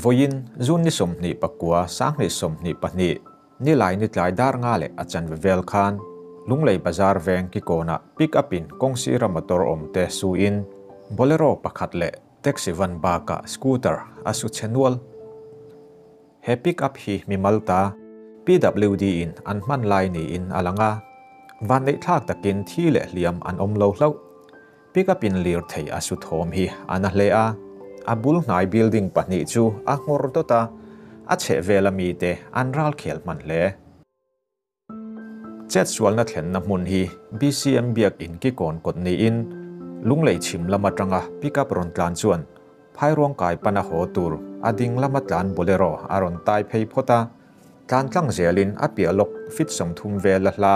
Vawiin June ni 29, 2022, Nilai ni tlai dar nga leh a chanve vel khan Lunglei Bazar veng kikawnah pick up in kawng sira motor awm te su in Bolero pakhat leh taxi van bakah scooter a su chhe nual. He pick up hi mimal ta PWD in an hman lai niin a lang a, vanneihthlak takin thi leh hliam an awm lo hlauh. Pick up in lirthei a su thawm hi a na hle a, a bul hnai building pahnih chu a nghawr dawt a, a chhehvel a mite an ralkhel hman hle. Chetsualna thlenna hmun hi BCM biak in kikawn kawt niin Lunglei chhim lam atanga pick up rawn tlan chuan Phairuang kai pana haw tur a ding lama tlan Bolero a rawn tai phei phawt a, tlan tlang zelin a piah lawk fit 30 vel a hla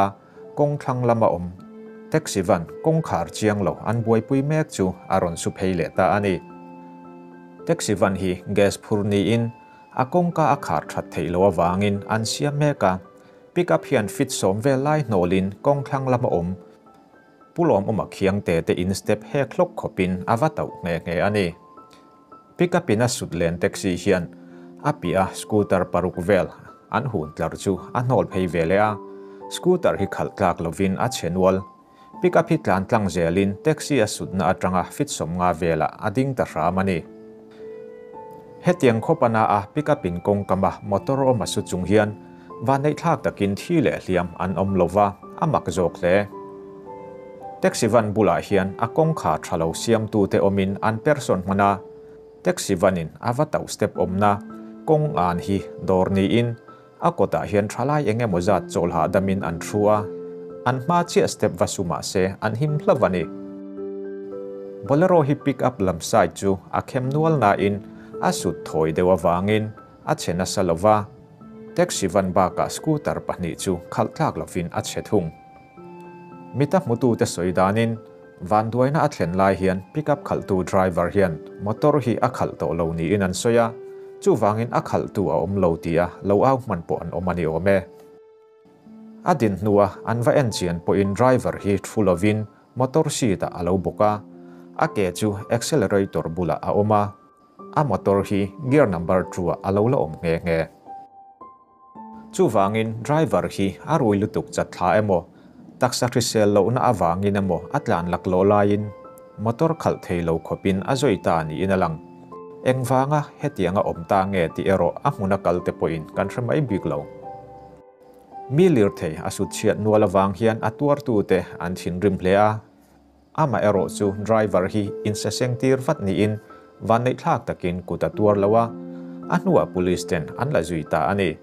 kawng thlang lama awm taxi van kawngkhar chiang lo an buaipui mek chu a rawn su phei leh ta a ni. Taxi van hi gas phur niin a kawngka a khar that theih loh avangin an siam mek a, pick up hian fit 10 vel lai hnawlin kawng thlang lama awm Pu Lawmawma Khiangte te in step hek hlawk khawpin a va tauh nghe nghe a ni. Pick up in a sut len taxi hian a piah a scooter paruk vel an hun tlar chu a hnawl phei ve leh a, scooter hi khalh tlak lovin a chhe nual. Pick up hi tlan tlang zelin taxi a sutna atanga fit 50 velah a ding ta hram a ni. Hetiang khawpana a pick up in kawngkama motor awm a su chung hian vanneihthlak takin thi leh hliam an awm lova a mak zawk hle. Taxi van bulah hian a kawngkha tha lo siamtute awmin an person hman a, taxi vanin a va tauh step awmna kawng an hi dawr niin a kawtah hian thalai eng emaw zat chawl hahdamin an thu a, an hma chiah step va su mah se an him hlauh a ni. Bolero hi pick up lam side chu a khem nual nain a sut thawi deuh avangin a chhe nasa lova, taxi van bakah scooter pahnih chu khalh tlak lovin a chhe thung. Mita hmutute sawi danin vanduaina a thlen lai hian pick up khalhtu driver hian motor hi a khalh tawh lo niin an sawi a, chuvangin a khalhtu a awm lo tia lo au hman pawh an awm a ni awm e. A din hnua an va en chian pawhin driver hi thu lovin motor seat ah a lo bawk a, a ke chu accelerator bulah a awm a, a motor hi gear number 2 ah a lo la awm nghe nghe. Chuvangin driver hi a rui lutuk chat thla emaw, taksa hrisel lohna avangin emaw a tlan laklawh laiin motor khalh thei lo khawpin a zawi ta niin a lang. Engvanga hetianga awm ta nge tih erawh a hmuna kal te pawhin kan hre mai bik lo. Mi lirthei a sut chhiat nual avang hian a tuartute an thinrim hle a, amah erawh chu driver hi insaseng tir vat niin vanneihthlak takin kut a tuar lo a, a hnuah police ten an la zui ta a ni.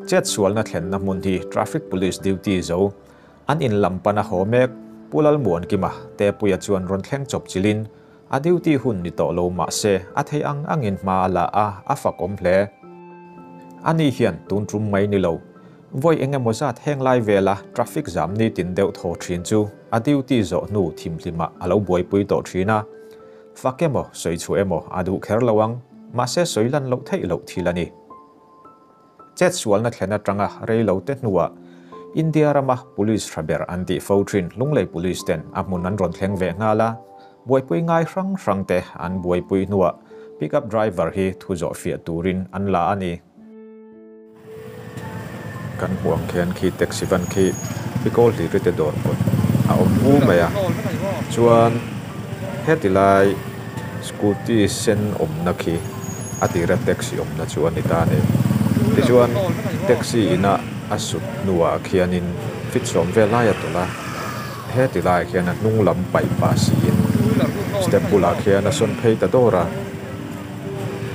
Chetsualna thlenna hmun hi traffic police duty zo an in lam pana haw mek Pu Lalmuankima Tepuia chuan rawn thleng chawp chilin a duty hun ni tawh lo mah se a thei ang angin hma a la a, a fak awm hle. Ani hian tun tum mai ni lo, vawi eng emaw zat heng lai vela traffic jam ni tin deuh thaw thin chu a duty zawh hnu thimhlimah a lo buaipui tawh thin a. Fak emaw sawi chhuah emaw a duh kher lo ang, mahse sawi lan loh theih loh thil a ni. Chetsualna thlen atanga rei lo te hnuah India rama police tha ber an tih fo thin Lunglei police ten a hmun an rawn thleng ve nghal a, buaipui ngai hrang hrang te an buaipui hnuah pick up driver hi thu zawh fiah turin an la a ni. Kan hmuh ang khian khi taxi van khi Pikawl hlir te dawr kawt a awm hu mai a, chuan heti lai scooty sen awmna khi a tira taxi awmna chu a ni ta a ni. Tichuan taxi ina a sut hnuah khianin fit 10 vel lai a tawlh a, heti laiah khian a hnung lam paih pah siin step bulah khian a sawn phei ta dawr a.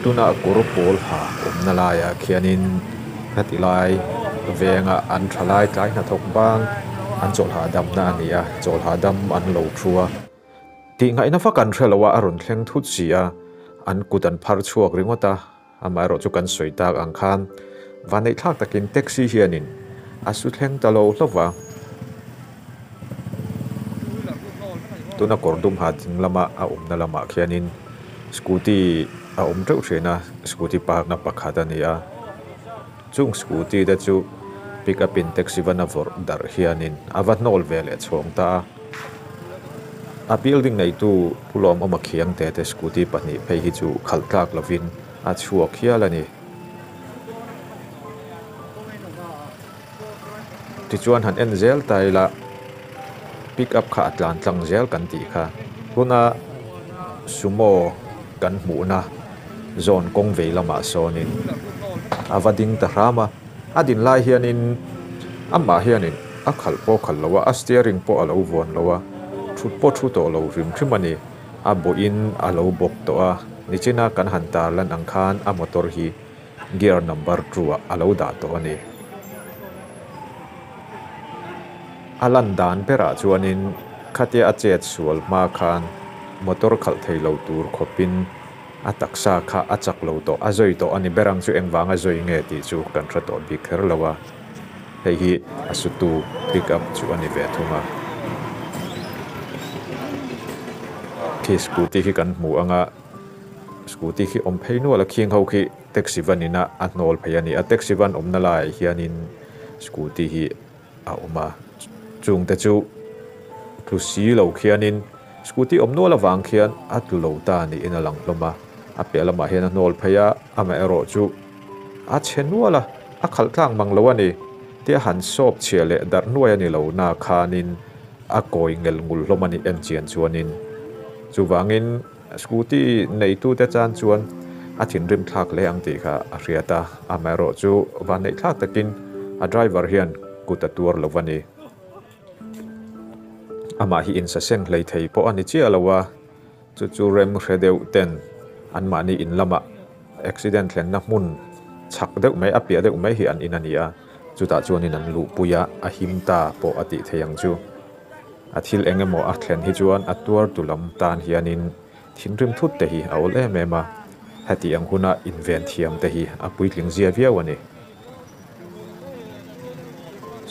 Tunah kawr pawl ha awmna laiah khianin heti lai venga an tha lai tlai hnathawk bang an chawlh hahdamna a ni a, chawlh hahdam an lo thu a. Tih ngaihna vak an hre lo a, a rawn thleng thut si a, an kut an phar chhuak ringawt a, amaherawh chu kan sawi tak ang khan vanneihthlak takin taxi hianin a su thleng ta lo hlauh va. Tuna kawr dum ha ding lama a awmna lamah khianin scooty a awm teuh thin a, scooty park na pakhat a ni a, chung scooty te chu pick up in taxi van a vawrh darh hianin a va hnawl ve leh chhawng ta a. A building neitu Pu Lawmawma Khiangte te scooty pahnih phei hi chu khalh tlak lovin a chhuak hial a ni. Tichuan han en zel ta ila pick up kha a tlan tlang zel kan tih kha. Tuna sumo kan hmuhna zawn kawng vei lamah sawnin a va ding ta hram a, a din lai hianin amah hianin a khalh pawh khalh lo a, a steering pawh a lo vuan lo a, thut pawh thu tawh lo hrim hrim a ni. A bawhin a lo bawk tawh a, nichina kan han tarlan ang khan a motor hi gear number two ah a lo dah tawh a ni. A lan dan berah chuanin khatia a chet sual hma khan motor khalh thei lo tur khawpin a taksa kha a chak lo tawh, a zawi tawh a ni ber ang chu engvanga zawi nge tih chu kan hre tawh bik kher lo a. Hei hi a sutu pick up chu a ni ve thung a. Khi scooty khi kan hmu ang a, scooty khi awm phei nual a, khing ho khi taxi van ina a hnawl phei a ni a, taxi van awmna laiah hianin scooty hi a awm a, chungte chu tlu si lo khianin scooty awm nual avang khian a tlu lo ta niin a lang hlawm a, a piah lamah hian a hnawl phei a, amaherawh chu a chhe nual a, a khalh tlang mang lo a ni tia han sawp chhia leh darh nuai a ni lo na khanin a kawi ngel ngul hlawm a ni en chian chuanin chuvangin Scooty neitute tan chuan a thinrim thlak hle ang tih kha a hriat a, amaherawhchu vanneih thlak takin a driver hian kut a tuar lo a ni. Amah hi insaseng hlei thei pawh a ni chiah lo a, chu chu rem hre deuh ten anmahni in lamah accident thlenna hmun chhak deuh mai, a piah deuh mai hi an in a ni a, chutah chuanin an luhpui a, a him ta pawh a tih thei ang chu. A thil eng emaw a thlen hi chuan a tuartu lam tan hianin thinrim thut te hi a awl em em a, heti ang huna inven thiam te hi a puitling zia viau a ni.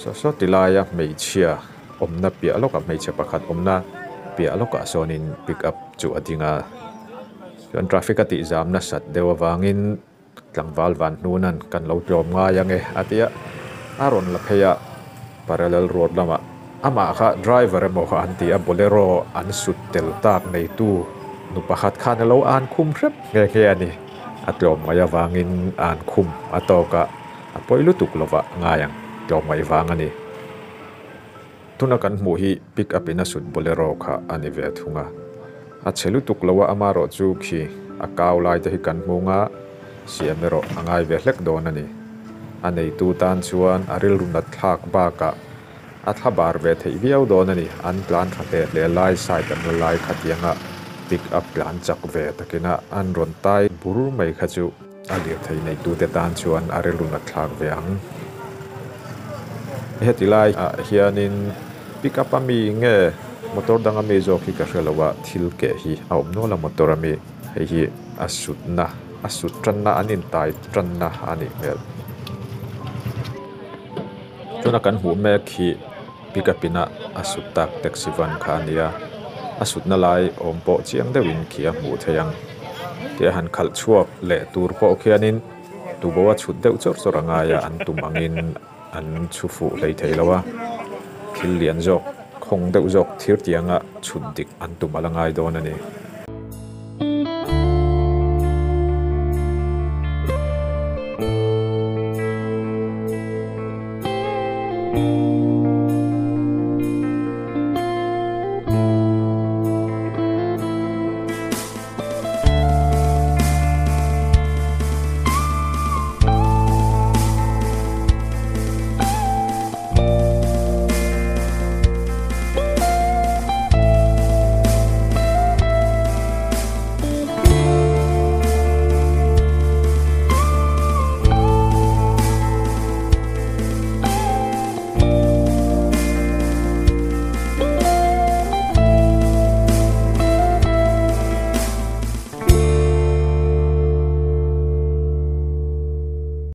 Saw saw ti laia hmeichhia awmna piah lawkah hmeichhe pakhat awmna piah lawkah sawnin pick up chu a ding a, chuan traffic a tihzam nasat deuh avangin Tlangval van hnunan kan lo tlawm ngai ang e a ti a, a rawn la phei a, parallel road lamah amah kha driver emaw an ti a, bolero an sut tel tak neitu nu pakhat khan a lo an khum hrep nghe nghe a ni, a tlawm ngaih avangin an khum a tawk a, a pawi lutuk lovah ngai ang tlawm ngaih vang a ni. Tuna kan hmuh hi pick up in a sut bolero kha a ni ve thung a, a chhe lutuk lo a amarawh chu khi a kau lai te hi kan hmung a, siam erawh a ngai ve hlek dawn a ni. A neitu tan chuan a rilru nat thlak bakah a thla bar ve theih viau dawn a ni, an tlan tha hle hle lai side an la lai khatianga pick up tlan chak ve takina an rawn tai bur mai kha chu. A lirthei neitute tan chuan a rilru nat thlak ve ang. Heti lai ah hianin pick up a mi nge motor dang a mi zawk hi ka hre lo a, thil keh hi a awm nual a motor a mi. Hei hi a sutna, a sut tanna an intai tanna a nih hmel. Tuna kan hmuh mek hi pick up in a a sut tak taxi van kha a ni a, a sutna lai awm pawh chiang deuhin khi a hmuh theih ang. Tia han khalh chhuak leh tur pawh khianin tubo a chhut deuh chawrh chawrh a ngai a, an tum angin an chhu fuh hlei thei lo a, thil lian zawk khawng deuh zawk thir tianga chhut dik an tum a la ngai dawn a ni.